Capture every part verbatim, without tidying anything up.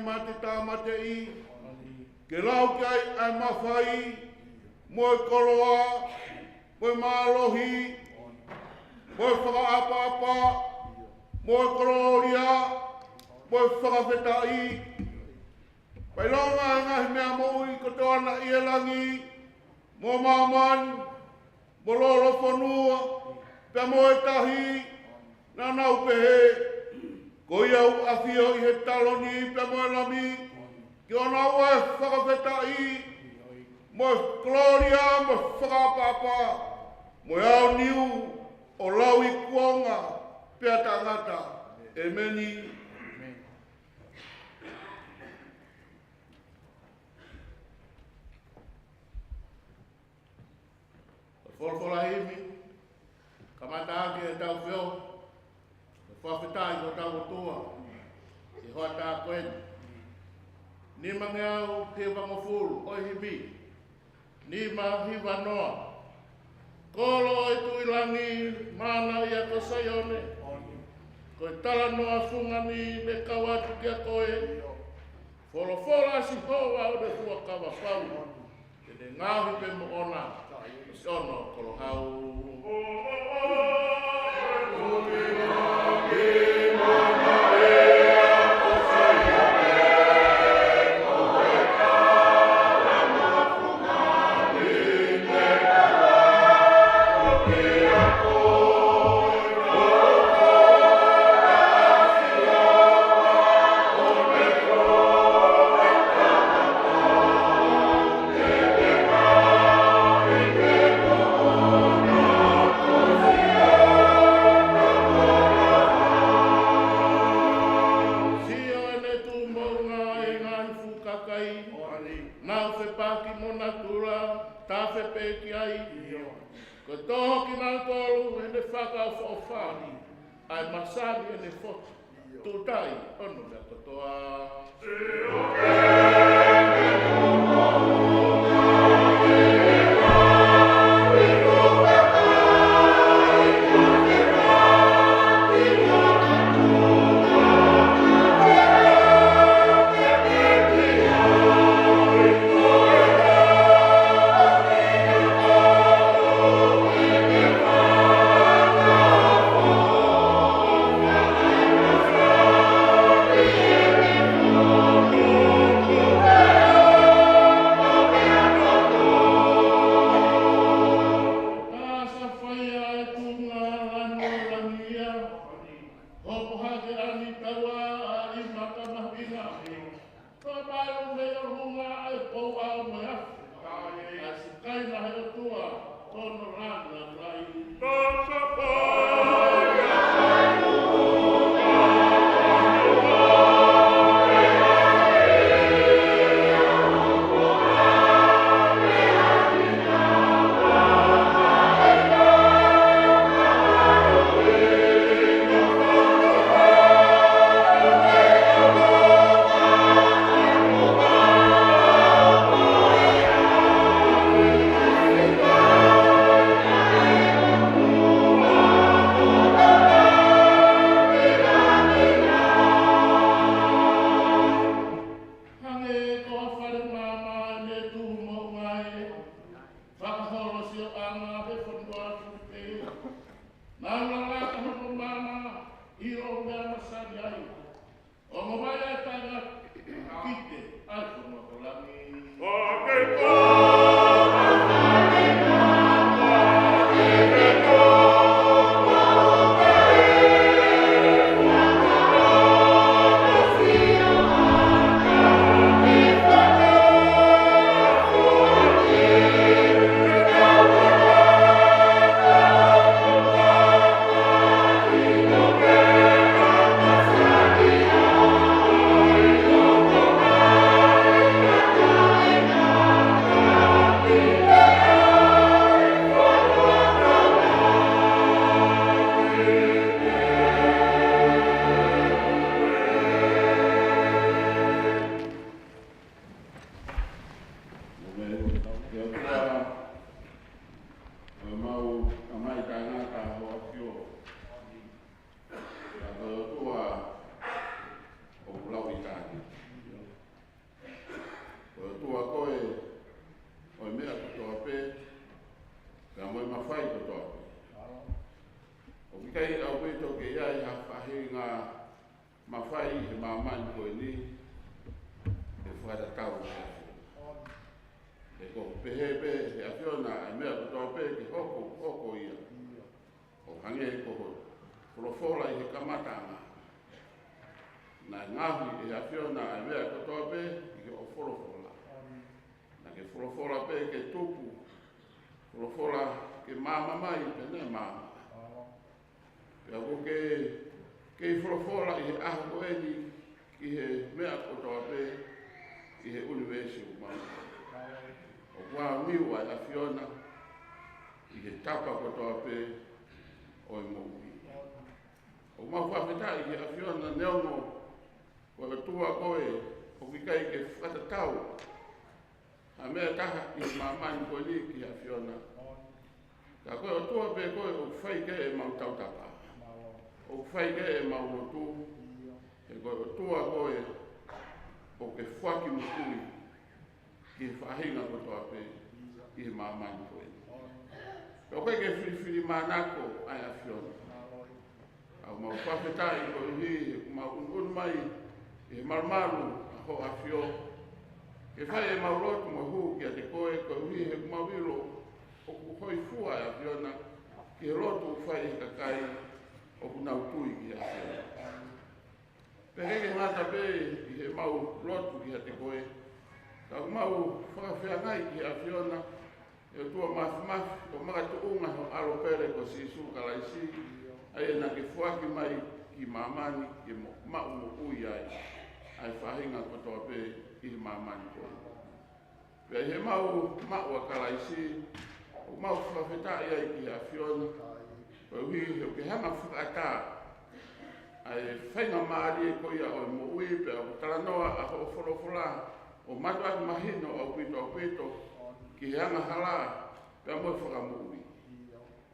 mate tāmateʻi, ke lau ki ai ʻa e mafai, mo e koloa, mo e mālohi, mo e fakaʻapaʻapa, mo e kolōlia, mo e fakafetaʻi. Pea ʻilonga e ngaahi meʻa moʻui kotoa naʻe ʻi he langi, mo māmani, mo lolofonua, pea mo e tahi, naʻa nau pehē, ko ia ʻoku ʻafio ʻi he taloni pea mo e Lami, ke ʻoua naʻa fakafetaʻi, mo e kolōlia, mo e fakaʻapaʻapa, mo e aoniu, ʻo lauikuonga pea taʻengata. ʻEmeni. Ko e folofola himi, kamata ʻaki ʻetau feohi, ko e fakafetaʻi ki hotau ʻOtua, ʻi he hoʻatā ko eni. Nimangeau hivangofulu ʻo e himi, nima hiva noa. Kolo ʻo e tuʻi langi, mana ia ko Saione, ko e talanoa fungani ne kau atu kia koe. Folofola ʻa Sihova ʻo ne fuakava pau, te ne ngaohi pē moʻona ʻo siʻono kolohau. Sio ʻene tuʻu moʻunga ʻi he ngaahi fuʻu kakai, nau fepaki mo natula, tafe pē ki ai. Ko e toho kinautolu ʻene fakaʻofoʻofa, ʻa e masani ʻene fotu, tuʻu tai hono meʻa kotoa. Ka sa faia e tuʻunga lanu ʻo langi ia, hopo hake ʻa e taua ʻi he maka mahuʻinga. Toʻo mai ʻo mei ʻolunga ʻa e pou ʻao mo e afi, ʻa e sikaina ʻe he ʻOtua hono lāngilangiʻi. Hangē ko ha fale maama ʻene tuʻu moʻunga ē, fakaholo sioʻanga he fonua fulipe. Naʻa na laka hono maama ʻi hono meʻa masani ai. Ongo mai ʻa e tangata, kite ʻa e fonua ko langi. ʻIkai ʻaupito ke ʻi ai ha faʻahinga mafai he māmani ko eni ʻe fakatatau mo e ʻAfiona. He ko e pehē pē ʻe he ʻAfiona ʻa e meʻa kotoa pē ke hoko, hoko ia. ʻO hangē ko hoʻo folofola ʻi he kamataʻanga. Naʻe ngaohi ʻe he ʻAfiona ʻa e meʻa kotoa pē ʻi hoʻo folofola. Naʻa ke folofola pē ke tupu, folofola ke maama mai pea naʻe maama. Pea ʻoku ke kei folofola ʻi he ʻaho ko eni ki he meʻa kotoa pē ʻi he ʻunivēsi ʻoku mau. ʻOku aoniu ʻa e ʻAfiona ʻi he tapa kotoa pē ʻo e moʻui. ʻOku mau fakafetaʻi ki he ʻAfiona neongo ko e ʻOtua koe ʻoku ʻikai ke fakatatau ha meʻa ʻe taha ʻi māmani ko eni ki he ʻAfiona. Ka ko e ʻOtua pē koe ʻoku fai ki ai ʻemau tautapa. ʻOku fai ki ai ʻemau lotu. He ko e ʻOtua koe ʻoku ke foaki moʻui ki he faʻahinga kotoa pē ʻi he māmani ko eni. Pea ʻoku ʻikai ke filifilimānako ʻa e ʻAfiona. ʻOku mau fakafetaʻi koeʻuhi he ʻoku mau ʻunuʻunu mai ʻi he malumalu ʻa hoʻo ʻAfio. Ke fai ʻemau lotu mo hū kiate koe koeʻuhi he ʻoku mau ʻilo ʻoku hōifua ʻa e ʻAfiona ki he lotu ʻoku fai ʻe he kakai ʻoku nau tui ki he ʻAfiona. Pea ʻikai ke ngata pē ʻi heʻemau lotu kiate koe, ka ʻoku mau fakafeangai ki he ʻAfiona, ʻe ʻOtua Māfimafi, ʻo makatuʻunga ho ʻAlo pele ko Sīsū Kalaisi, ʻa ia naʻa ke foaki mai ki māmani ke mo-, maʻu moʻui ai, ʻa e faʻahinga kotoa pē ʻi he māmani ko eni. Pea ʻi heʻemau maʻu ʻa Kalaisi, ʻoku mau fakafetaʻi ai ki he ʻAfiona, koeʻuhi he ʻoku ke hanga fakaʻatā ʻa e faingamālie ko ia ʻo e moʻui, pea ʻoku talanoa ʻa hoʻo folofola ʻo mātuʻaki mahino ʻaupito ʻaupito ki he angahala pea mo e fakamoʻui.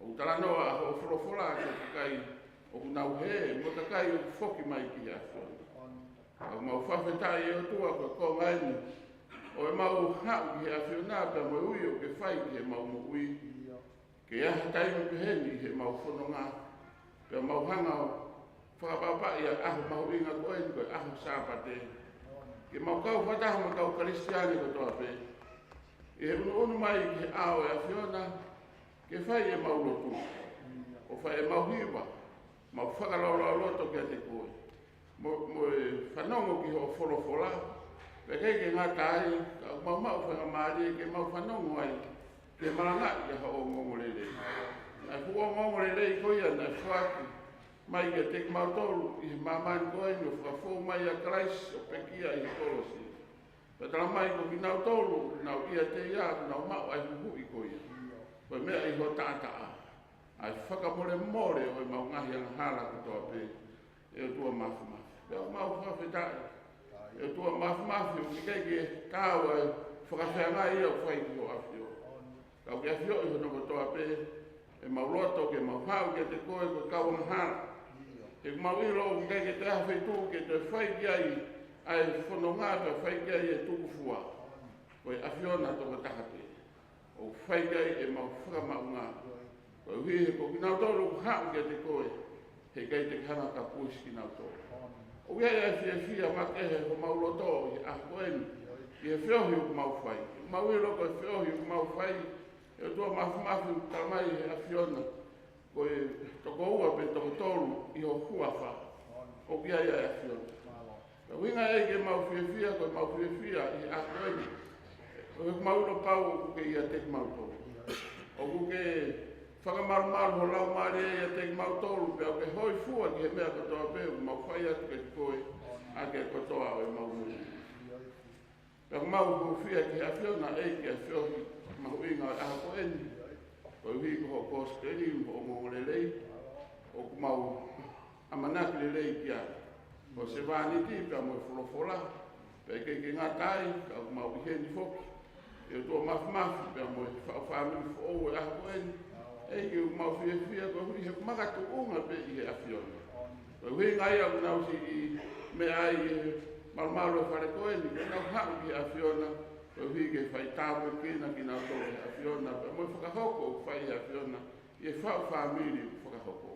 ʻOku talanoa ʻa hoʻo folofola ki he kakai ʻoku nau hē, mo e kakai ʻoku foki mai ki he ʻAfiona. ʻOku mau fakafetaʻi ʻe ʻOtua ko e konga eni ʻo ʻemau haʻu ki he ʻAfiona pea mo e ui ʻoku ke fai ki heʻemau moʻui. Ke ʻi ai ha taimi pehē ni ʻi heʻemau fononga, pea mau hanga ʻo fakaʻapaʻapaʻi ʻa e ʻaho mahuʻinga ko eni ko e ʻaho Sāpate. Ke mau kau fakataha mo e kau Kalisitiane kotoa pē ʻi he ʻunuʻunu mai ki he ʻao ʻo e ʻAfiona, ke fai ʻemau lotu, ʻo fai ʻemau hiva, mau fakalaulauloto kiate koe, mo, mo e fanongo ki hoʻo folofola, pea ʻikai ke ngata ai, ka ʻoku mau maʻu faingamālie ke mau fanongo ai ki he malangaʻi ʻa hoʻo ongoongolelei. ʻA e fuʻu ongoongolelei ko ia naʻe foaki mai kiate kimautolu ʻi he māmani ko eni ʻo fakafou mai ʻa Kalaisi ʻo pekia ʻi he kolosi. Pea talamai ko kinautolu ʻoku nau ʻiate ia ʻoku nau maʻu ʻa e huhuʻi ko ia. Ko e meʻa ʻi ho taʻataʻa ʻa e fakamolemole ʻo ʻemau ngaahi angahala kotoa pē, ʻe ʻOtua Māfimafi. Pea ʻoku mau fakafetaʻi, ʻe ʻOtua Māfimafi, ʻoku ʻikai ke taau ʻa e fakafeangai ia ʻoku fai ki hoʻo ʻAfio. Ka ʻoku ke ʻafioʻi hono kotoa pē ʻemau loto ke mau haʻu kiate koe ko e kau angahala. He ʻoku mau ʻilo ʻoku ʻikai ke toe ʻi ai ha feituʻu ke toe fai ki ai ʻa e fononga pea fai ki ai e tukufua. Ko e ʻAfiona tokotaha pē ʻoku fai ki ai ʻemau fakamaʻunga. Koeʻuhi he ko kinautolu ʻoku haʻu kiate koe, he ʻikai te ke hanga ʻo kapusi kinautolu. ʻOku ʻi ai ʻa e fiefia makehe homau loto ʻi he ʻaho ko eni, ʻi he feohi ʻoku mau fai. Mau ʻilo ko e feohi ʻoku mau fai, ʻe ʻOtua Māfimafi, ʻoku talamai ʻe he ʻAfiona, ko e toko ua pe toko tolu ʻi ho huafa, ʻoku ʻi ai ʻa e ʻAfiona. Ko e ʻuhinga ia ke mau fiefia, ko ʻemau fiefia ʻi he ʻaho ko eni, ʻoku mau ʻilo pau ʻoku ke ʻiate kimautolu. ʻOku ke fakamalumalu ho Laumālie ʻiate kimautolu, pea ʻoku ke hōifua ki he meʻa kotoa pē ʻoku mau fai atu kiate koe ʻaki e kotoa ʻo ʻemau moʻui. Pea ʻoku mau hūfia ki he ʻAfiona ʻEiki ʻa e feohi mahuʻinga ʻo e ʻaho ko eni, koeʻuhi ko hoʻo kosipeli mo hoʻo ongoongolelei, ʻoku mau ʻamanaki lelei ki ai. Ko e sevāniti pea mo e folofola, pea ʻikai ke ngata ai, ka ʻoku mau ʻi heni foki, ʻe ʻOtua Māfimafi, pea mo e faʻu fāmili foʻou ʻo e ʻaho ko eni. ʻEiki, ʻoku mau fiefia koeʻuhi he ʻoku makatuʻunga pē ʻi he ʻAfiona. Ko e ʻuhinga ia ʻoku nau siʻi meʻa ai ʻi he malumalu ʻo e fale ko eni, ke nau haʻu ki he ʻAfiona, koeʻuhi ke fai tāpuekina kinautolu ʻe he ʻAfiona, pea mo e fakahoko ʻoku fai ʻe he ʻAfiona ʻi he faʻu fāmili ʻoku fakahoko.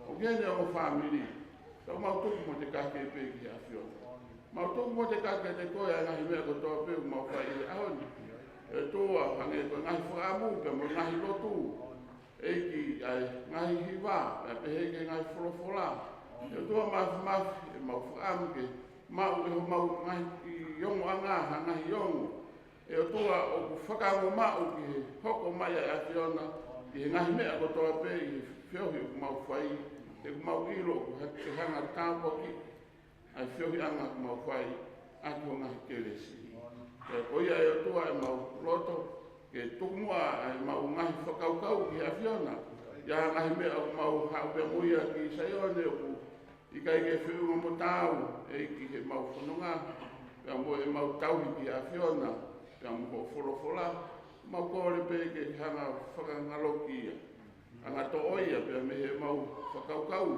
ʻo ki heʻene ongo fāmili. Pea ʻoku mau tuku mo tekaki pē ki he ʻAfiona. Mau tuku mo tekaki kiate koe ʻa e ngaahi meʻa kotoa pē ʻoku mau fai he ʻaho ni. ʻE ʻOtua, hangē ko e ngaahi fakaʻamu pea mo e ngaahi lotu. ʻEiki, ʻa e ngaahi hiva, pea pehē ki he ngaahi folofola. ʻE ʻOtua Māfimafi, ʻemau fakaʻamu ke maʻu ʻe homau ngaahi ongoʻanga ha ngaahi ongo, ʻe ʻOtua, ʻoku fakaongo maʻu ki he hoko mai ʻa e ʻAfiona ʻi he ngaahi meʻa kotoa pē ʻi he feohi ʻoku mau fai, he ʻoku mau ʻilo ʻoku ha-, ke hanga ʻo tāpuakiʻi ʻa e feohiʻanga ʻoku mau fai ʻaki ho ngaahi kelesi. Pea ko ia ʻe ʻOtua ʻemau loto ke tuku muʻa ʻa ʻemau ngaahi fakakaukau ki he ʻAfiona. ʻI he ngaahi meʻa ʻoku mau haʻu pea mo ia ki Saione ʻoku ʻikai ke feʻunga mo taau, ʻEiki, heʻemau fononga, pea mo ʻemau tauhi ki he ʻAfiona, pea mo hoʻo folofola, mau kole pē ke hanga ʻo fakangaloki ia. Hanga ʻo toʻo ia pea mei heʻemau fakakaukau.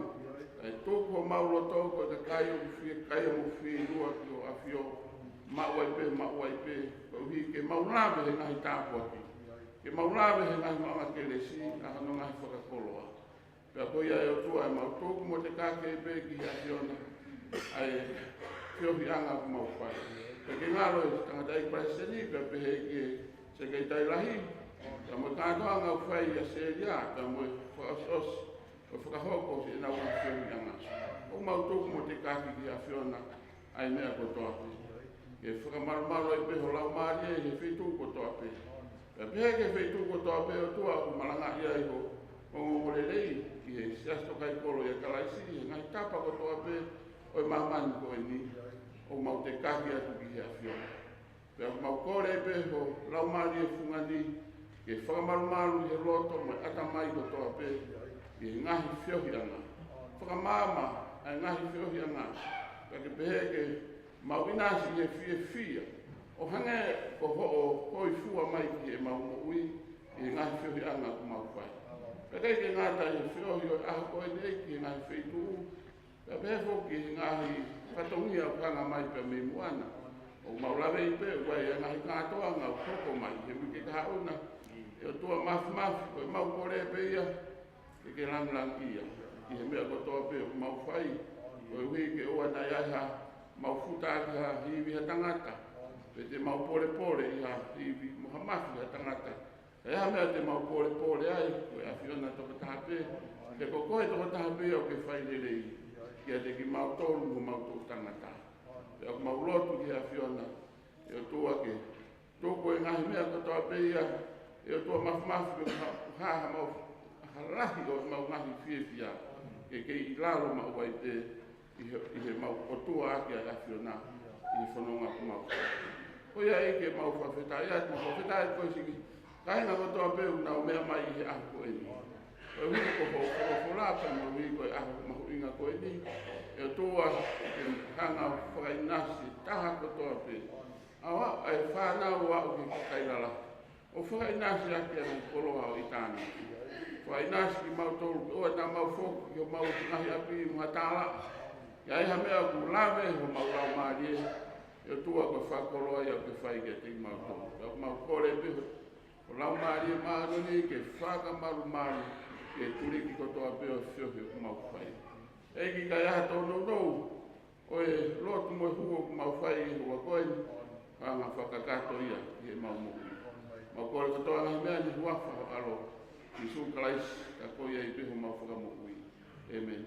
ʻE tuku homau loto ko e kakai ʻoku fie kai mo fie lua ki hoʻo ʻAfio. Maʻu ai pē, maʻu ai pē, koeʻuhi ke mau lave he ngaahi tāpuaki. Ke mau lave he ngaahi maʻuʻanga kelesi, ʻa hono ngaahi fakakoloa. Pea ko ia ʻe ʻOtua ʻemau tuku mo tekaki pē ki he ʻAfiona ʻa e feohiʻanga ʻoku mau fai. Pea ke ngalo ʻi he tangataʻeiki palesiteni, pea pehē ki he sekelitali lahi, pea mo e kātoanga ʻoku fai ʻi ʻAositelēlia, pea mo e fakaʻosiʻosi ʻo e fakahoko ʻenau ngaahi feohiʻanga. ʻOku mau tuku mo tekaki ki he ʻAfiona ʻa e meʻa kotoa pē. Ke fakamalumalu ai pē ho Laumālie ʻi he feituʻu kotoa pē. Pea pehē ki he feituʻu kotoa pē ʻOtua ʻoku malangaʻi ai ho, ho ongoongolelei ʻi he Siasi Tokaikolo ʻia Kalaisi ʻi he ngaahi tapa kotoa pē ʻo e māmani ko eni. ʻOku mau tekaki atu ki he ʻAfiona. Pea ʻoku mau kole ai pē ho Laumālie Fungani ke fakamalumalu ʻi he loto mo e ʻatamai kotoa pē ʻi he ngaahi feohiʻanga. Fakamaama ʻa e ngaahi feohiʻanga. Pea ke pehē ke mau ʻinasi ʻi he fiefia ʻo hangē ko hoʻo hōifua mai ki heʻemau moʻui ʻi he ngaahi feohiʻanga ʻoku mau fai. Pea ʻikai ke ngata ʻi he feohi ʻo e ʻaho ko eni ki he ngaahi feituʻu, pea pehē foki ki he ngaahi fatongia ʻoku hanga mai pea mei muʻa na. ʻOku mau lave ai pē ʻoku ʻi ai ʻa e ngaahi kātoanga ʻoku hoko mai he uike kahaʻu na. ʻE ʻOtua Māfimafi, ko ʻemau kole pē ia ke ke langilangiʻia ʻi he meʻa kotoa pē ʻoku mau fai. Koeʻuhi ke ʻoua naʻa ʻi ai ha mau futa ʻaki ha ivi ha tangata, pe te mau polepole ʻi ha ivi mo ha mafi ha tangata. ʻI ha meʻa te mau polepole ai, ko e ʻAfiona tokotaha pē, he ko koe tokotaha pē ʻoku ke fai lelei kiate kimautolu mo homau toʻutangata. Pea ʻoku mau lotu ki he ʻAfiona, ʻe ʻOtua, ke tuku e ngaahi meʻa kotoa pē ia, ʻe ʻOtua Māfimafi, ke ha, ha, ha mau, ha lahi ʻo ʻemau ngaahi fiefia, ke kei ʻi lalo maʻu ai pē ʻi he, ʻi heʻemau ʻOtua ʻaki ʻa e ʻAfiona ʻi he fononga ʻoku mau. Ko ia ʻEiki ʻemau fakafetaʻi atu, mau fakafetaʻi atu ko e siʻi kāinga kotoa pē ʻoku nau meʻa mai ʻi he ʻaho ko eni. Koeʻuhi ko hoʻo folofola pea mo e ʻuhi ko e ʻaho mahuʻinga ko eni. ʻE ʻOtua, ke hanga ʻo fakaʻinasi taha kotoa pē. ʻA e fānau ʻo aʻu ki he kakai lalahi. ʻO fakaʻinasi ʻaki ʻa e koloa ʻo ʻitāniti. Fakaʻinasi kimautolu, ʻoua naʻa mau foki ki homau ngaahi ʻapi mo ha tālaʻa. ʻI ai ha meʻa ʻoku lave homau laumālie, ʻe ʻOtua, ko e fakakoloa ia ʻoku ke fai kiate kimautolu. Pea ʻoku mau kole pē ho, ho Laumālie Māʻoniʻoni ke fakamalumalu ʻa e tuliki kotoa pē ʻo e feohi ʻoku mau fai. ʻEiki, ka ʻi ai ha tōnounou ʻo e lotu mo e hū ʻoku mau fai ʻi he ʻaho ko eni, hanga ʻo fakakakato ia ʻi heʻemau moʻui. Mau kole kotoa ngaahi meʻa ni ʻi he huafa ho ʻAlo, Sīsū Kalaisi, ka ko ia ai pē homau Fakamoʻui. ʻĒmeni.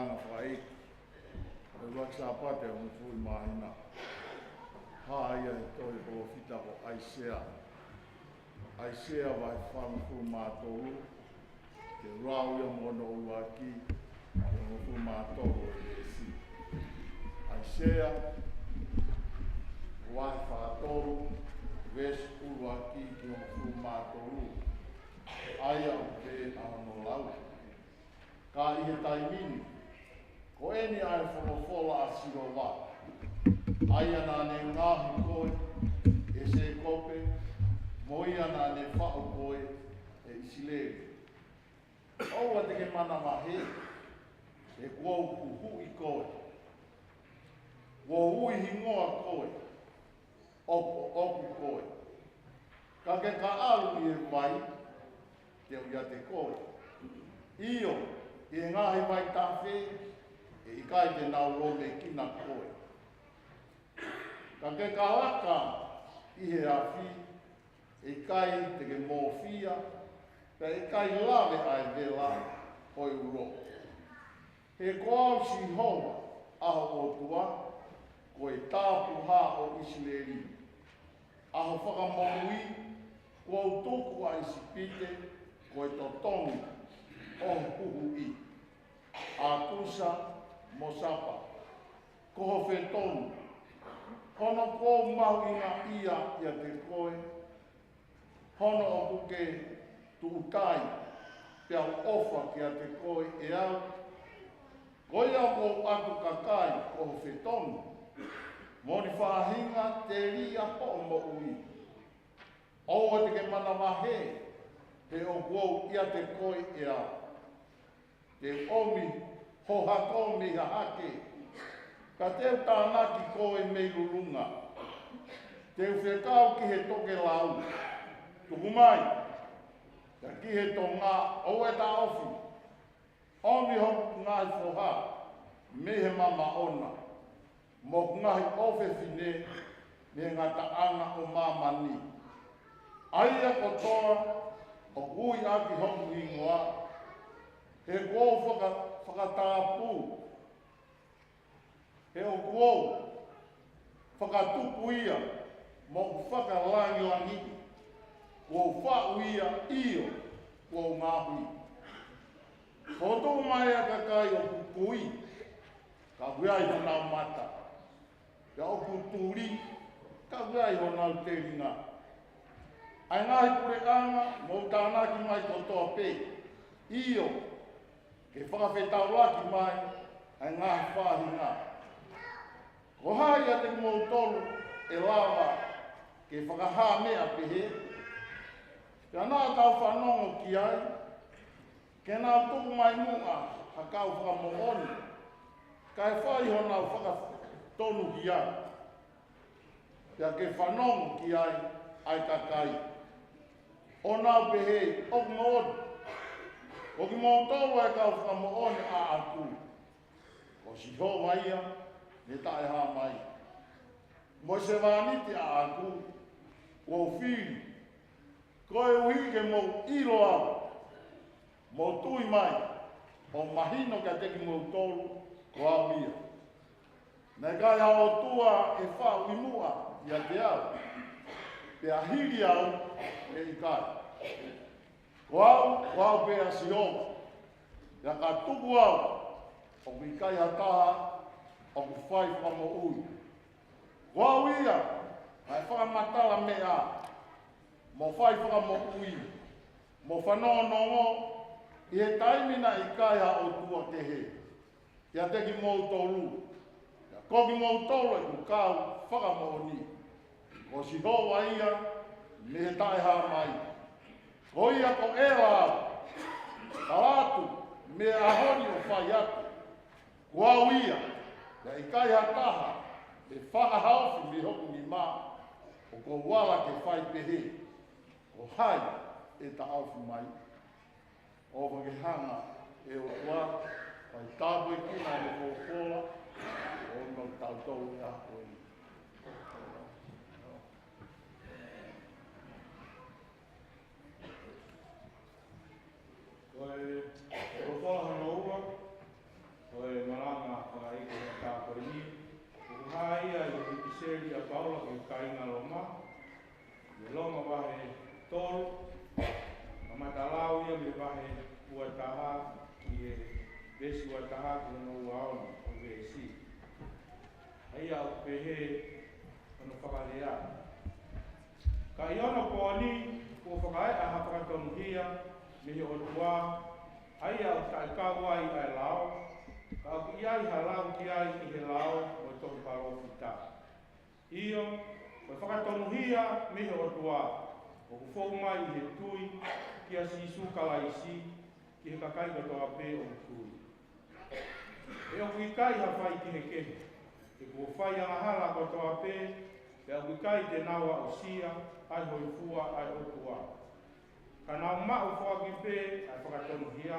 Fai, ʻuluaki Sāpate ʻo e hongofulu māhina. Hā ia he tohi ʻa e palōfita ko ʻAisea. ʻAisea vahe fāngofulu mā tolu, ke lau ia mei hono ʻuluaki ki hono hongofulu mā tolu ʻo e veesi. ʻAisea vahe fā tolu, veesi ʻuluaki ki hono hongofulu mā tolu. ʻA ia ʻoku pehē hono lau. Ka ʻi he taimi ni, ko eni ʻa e folofola ʻa Sihova, ʻa ia naʻa ne ngaohi koe, ʻe Sēkope, mo ia naʻa ne faʻu koe, ʻe ʻIsileli. ʻOua te ke manavahē, he kuo u huhuʻi koe. Kuo u ui hingoa koe, ʻoku ʻoʻoku koe. Ka ke ka ʻalu ʻi he vai, te u ʻiate koe. ʻIo, ʻi he ngaahi vaitafe, ʻe ʻikai te nau lōmekina koe. Ka ke ka laka ʻi he afi, ʻe ʻikai te ke mōfia, pea ʻe ʻikai lave ʻa e vela ʻo e ulo. He ko au Sihova, ʻa ho ʻOtua, ko e Tāpuhā ʻo ʻIsileli, ʻa ho Fakamoʻui. Kuo u tuku ʻa ʻIsipite ko e totongi ʻo ho huhuʻi, ʻa Kusa mo Sapa ko ho fetonu. Hono kuo u mahuʻingaʻia ʻiate koe, hono ʻoku ke tuʻutai, pea u ʻofa kiate koe ʻe au. Ko ia kuo u ʻatu kakai ko ho fetonu, mo ʻene faʻahinga telia hoʻo moʻui. ʻOua te ke manavahē, he ʻoku ou ʻiate koe ʻe au. Te u ʻomi ho hako mei hahake, ka te u tānaki koe mei lulunga. Te u fekau ki he tokelau, tuku mai, pea ki he tonga, ʻoua ʻe taʻofi. ʻOmi hoku ngaahi foha mei he mamaʻo na, mo hoku ngaahi ʻofefine mei he ngataʻanga ʻo māmani, ʻa ia kotoa ʻoku ui ʻaki hoku hingoa. He kuo u faka-, fakatāpū, he ʻoku ou fakatupu ia, mo fakalāngilangiʻi. Kuo u faʻu ia, ʻio, kuo u ngaohi. Kuo u tuku mai ʻa e kakai ʻoku kui, ka ʻoku ʻi ai honau mata, pea ʻoku tuli, ka ʻoku ʻi ai honau telinga. ʻA e ngaahi puleʻanga, mou tānaki mai kotoa pē, ʻio, ke fakafetaulaki mai ʻa e ngaahi faʻahinga. Ko hai ʻiate kimoutolu ʻe lava ke fakahā meʻa pehē? Pea naʻa tau fanongo ki ai, ke nau tuku mai muʻa ha kau fakamoʻoni, kae fai honau fakatonuhia, pea ke fanongo ki ai ʻa e kakai, ʻo nau pehē, ʻoku moʻoni. Ko kimoutolu ʻa e kau fakamoʻoni ʻaʻaku, ko Sihova ia ne taʻehāmai. Mo e sevāniti ʻaʻaku, kuo u fili, koeʻuhi ke mou ʻilo au. Mou tui mai, ʻo mahino kiate kimoutolu, ko au ia. Naʻe ʻikai ha ʻOtua ʻe faʻu ʻi muʻa ʻiate au, pea hili au ʻe ʻikai. Ko au, ko au pē ʻa Sihova, pea ka tuku au, ʻoku ʻikai ha taha ʻoku fai fakamoʻui. Ko au ia, naʻe fakamatala meʻa, mo fai fakamoʻui, mo fanongonongo, ʻi he taimi naʻe ʻikai ha ʻOtua kehe ʻiate kimoutolu, pea ko kimoutolu ʻeku kau fakamoʻoni. Ko Sihova ia, mei he taʻehāmai. Ko ia ko ʻEla au, tala atu mei he ʻaho ni ʻo fai atu, ko au ia, pea ʻikai ha taha ʻe fakahaofi mei hoku nima. ʻOku ou ala ke fai pehē, ko hai ʻe taʻofi mai? ʻOfa ke hanga ʻe he ʻOtua, fai tāpuekina ʻene folofola, ʻo mau tautau ʻi he ʻaho ni. Ko e folofola hono ua, ko e Seli ʻa Paula ki he kāinga Loma, mei Loma vahe tolu, kamata lau ia mei he vahe ua taha ki he veesi ua taha ki hono ua ono ʻo e veesi. ʻA ia ʻoku pehē hono fakalea. Ka ʻi onopooni, kuo fakaeʻa ha fakatonuhia mei he ʻOtua, ʻa ia ʻoku taʻekau ai ʻa e lao, ka ʻoku ʻi ai ha lau ki ai ʻi he lao mo e tohi palōfita. ʻIo, ko e fakatonuhia mei he ʻOtua, ʻoku fou mai ʻi he tui kia Sīsū Kalaisi, ki he kakai kotoa pē ʻoku tui. He ʻoku ʻikai ha faikehekehe, he kuo fai angahala kotoa pē, pea ʻoku ʻikai te nau aʻusia ʻa e hōifua ʻa e ʻOtua. Ka nau maʻu foaki pē ʻa e fakatonuhia,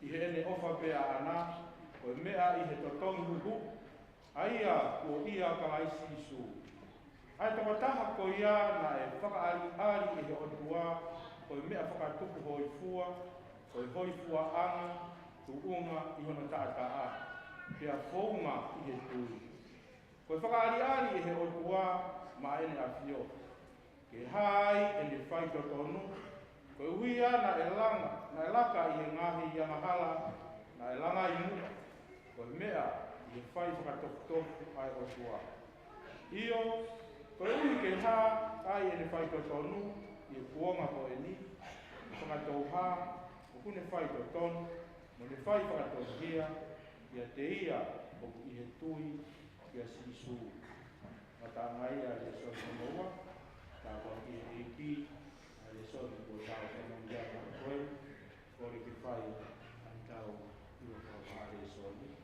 ʻi heʻene ʻofa pē ʻaʻana, ko e meʻa ʻi he totongi huhuʻi, ʻa ia kuo ʻia Kalaisi Sīsū. ʻA e tokotaha ko ia naʻe fakaʻaliʻali ʻe he ʻOtua, ko e meʻa fakatupu hōifua, ko e hōifuaʻanga, tuʻunga ʻi hono taʻataʻa, pea founga ʻi he tui. Ko e fakaʻaliʻali ʻe he ʻOtua maʻa ʻEne ʻAfio, ke hā ai ʻEne faitotonu, koeʻuhi naʻe langa, naʻe laka ʻi he ngaahi angahala naʻe langa ʻi muʻa, ko e meʻa ʻi he fai fakatofutofu ʻa e ʻOtua. ʻIo, koeʻuhi ke hā ai ʻEne faitotonu ʻi he kuonga ko eni, ke fakatouhā ʻoku ne faitotonu, mo ne fai fakatonuhia, ʻiate ia ʻoku ʻi he tui kia Sīsū. Ngataʻanga ia ʻa e lēsoni hono ua, tāpuaki ʻe he ʻEiki ʻa e lēsoni kuo tau fanongo ki ai maʻa koe, kole ke fai ʻa ʻetau ʻilo kau ʻa e lēsoni.